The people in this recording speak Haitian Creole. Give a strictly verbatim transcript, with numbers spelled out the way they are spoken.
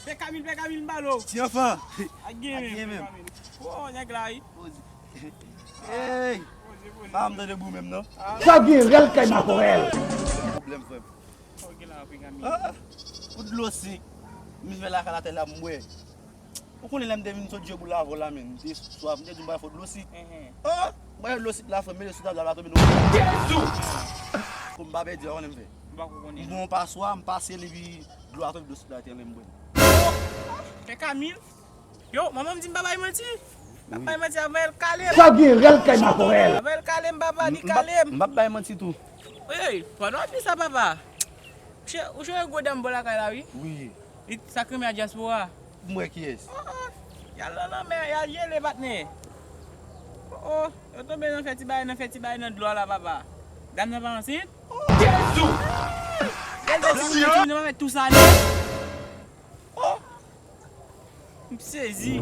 Pè Kamil, Pè Kamil, m pale w. Ti anfan. Ak gen menm, Pè Kamil. O, nèg la, wi. Poze. Ey! Poze, poze. Pa m tande bou menm, non. Sa gen rèl kay makorèl. Pwoblèm, frè m. Sa w gen la, Pè Kamil? Ah, pou dlo sik. M vin fè lakay la tè la, m bwè. Ou konnen lè m te vin sot jwe boul avè w la, men, m te swaf, m te di m pral fè dlo sik. Enhen. Ah, m bwè dlo sik la, frè m, mete sou tab la, m ap tonbe nan. Pou m pa pèdi, ou konnen m fè. M pa ko konnen, M non. Bon, paswa, m pase l epi dlo a tonbe, dlo sik la te anlè m bwè. Pè Kamil? Yo, manman m di m pa bay manti. M pa bay manti, avan l kale m. Sa gen rèl kay makorèl. Avan l kale m, papa, li M pa- kale m. M p ap bay manti tou. Ey, pandan w ap di sa, papa. Che, ou chonje gwo dam bò lakay la, wi. Wi. Li t sak renmen a dyaspora. M wè kiyès. Oh, oh. Y al nan lanmè, y al jele, patnè. Oh, oh. Yo tonbe nan fè ti bagay, nan fè ti bagay nan dlo a la, papa. Dam nan pa ansent? Jezi! Gade ti moun, ti moun nan pa fè tou sa, non. Oh! M sezi.